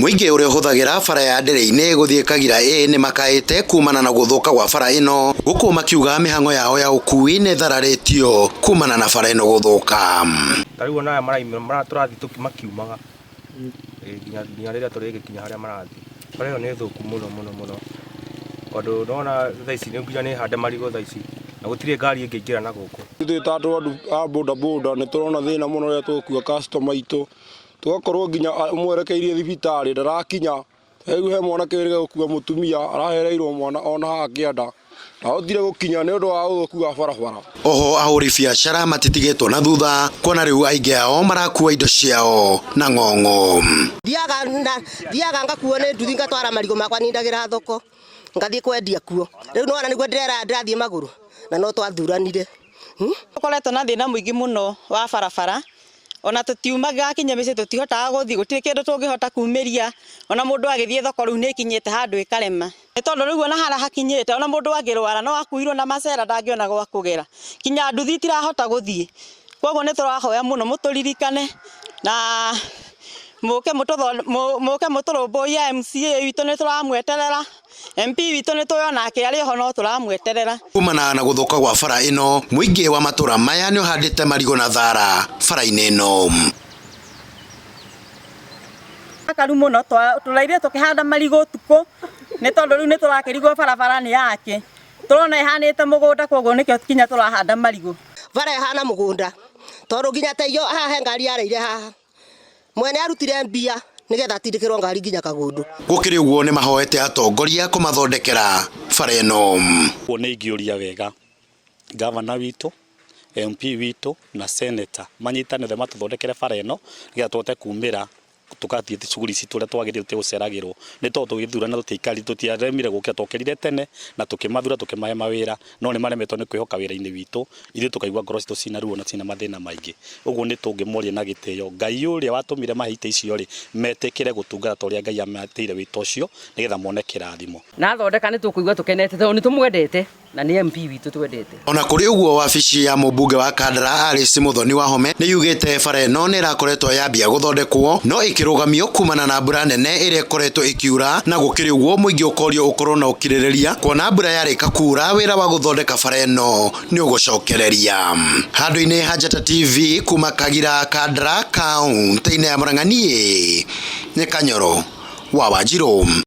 Mũingĩ ũrĩa ũhũthagĩra bara ya Ndereini gũthiĩ Kagira A nĩ makaĩte kumana na gũthũka gwa bara ĩno, gũkũ makiuga mĩhang'o yao ya ũkui nĩ ĩthararĩtio kumana na bara ĩno gũthũka. Ta rĩu ona aya maraimĩra tũrathiĩ makiumaga nginya nginya rĩrĩa tũrĩgĩkinya harĩa marathiĩ. Bara ĩyo nĩ thũku mũno mũno mũno, tondũ nĩwona thaa ici nginya nĩ hande marigũ thaa ici na gũtirĩ ngari ĩngĩingĩra na gũkũ. Ithuĩ ta andũ a boda boda nĩ tũrona thĩna mũno rĩrĩa tũgũkua customer aitũ, tũgakorwo nginya ũmwerekeirie thibitarĩ ndarakinya. Rĩu he mwanake wĩrĩga gũkua mũtumia arahereirwo mwana ona haha kĩanda ndahotire gũkinya nĩ ũndũ wa ũthũku wa barabara. Oho ahũri biacara matitigĩtwo na thutha kuona rĩu aingĩ ao marakua indo ciao na ng'ong'o. Thiaga ngakuo nĩ nduthi ngatwara marigũ makwa nindagĩra thoko ngathiĩ kwendia kuo. Rĩu nĩwona nĩguo ndĩrera ndĩrathiĩ magũrũ na no twathuranire. Tũkoretwo na thĩna mũingĩ mũno wa barabara ona tũtiumaga kinya mĩciĩ tũtihotaga gũthiĩ gũtirĩ kĩndũ tũngĩhota kumĩria ona mũndũ agĩthiĩ thoko rĩu nĩ ĩkinyĩte handũ ĩkarema. Nĩ tondũ rĩu ona harĩa hakinyĩte ona mũndũ angĩrwara no akuirwo na macera ndangĩona gwa kũgera, kinya nduthi itirahota gũthiĩ. Koguo nĩ tũrahoya mũno mũtũririkane na mũke mũke mũtũrũmbũiye MCA witũ nĩ tũramweterera, MP witũ nĩ tũĩ onake arĩ oho no tũramweterera. Kumana na gũthũka gwa bara ĩno, mũingĩ wa matũra maya nĩ ũhandĩte marigũ na thara bara-inĩ ĩno. Akaru mũno tũraire tũkĩhanda marigũ ũtukũ nĩ tondũ rĩu nĩ tũrakĩrigwo barabara nĩ yake. Tũrona ĩhanĩte mũgũnda koguo nĩkĩo kinya tũrahanda marigũ. Bara ĩhana mũgũnda tondũ nginya ta iyo haha he ngari yareire haha mwene arutire mbia nĩgetha atindĩkĩrwo ngari nginya Kagundu. Gũkĩrĩ ũguo nĩ mahoete atongoria kũmathondekera bara ĩno. Ũguo nĩ ingĩũria wega gavana witũ, MP witũ na senator manyitane othe matũthondekere bara ĩno nĩgetha tũhote kumĩra tũgathiĩ shughuli citũ ũrĩa twagĩrĩire tũtegũceragĩrwo nĩ tondũ tũgĩthurana tũtiaikari tũtiaremire gũkĩra twokĩrire tene na tũkĩmathura tũkĩmahe mawĩra no nĩ maremetwo nĩ kwĩhoka wĩra-inĩ witũ ithuĩ tũkaigua ngoro citũ cina ruo na cina mathĩna maingĩ ũguo nĩ tũngĩmoria na gĩtĩo Ngai ũrĩa watũmire mahe itĩ icio rĩ metĩkĩre gũtungata ta ũrĩa Ngai amatĩire wĩta ũcio nĩgetha mone kĩrathimo. Na athondeka nĩ tũkũigua tũkenete tondũ nĩ tũmwendete na nĩ MP witũ twendete. Ona kũrĩ ũguo wabici ya mũmbunge wa Kandara Alice Muthoni Wahome nĩ yugĩte bara ĩno nĩ ĩrakoretwo yambia gũthondekwo no ĩkĩrũgamio kumana na mbura nene ĩrĩa ĩkoretwo ĩkiura na gũkĩrĩ ũguo mũingĩ ũkorio ũkorwo na ũkirĩrĩria kuona mbura yarĩka kura wĩra wa gũthondeka bara ĩno nĩ ũgũcokereria. Handũ-inĩ ha Njata TV kuma Kagira Kandara kaunti-inĩ ya Murang'a niĩ nĩ Kanyoro wa Wanjirũ.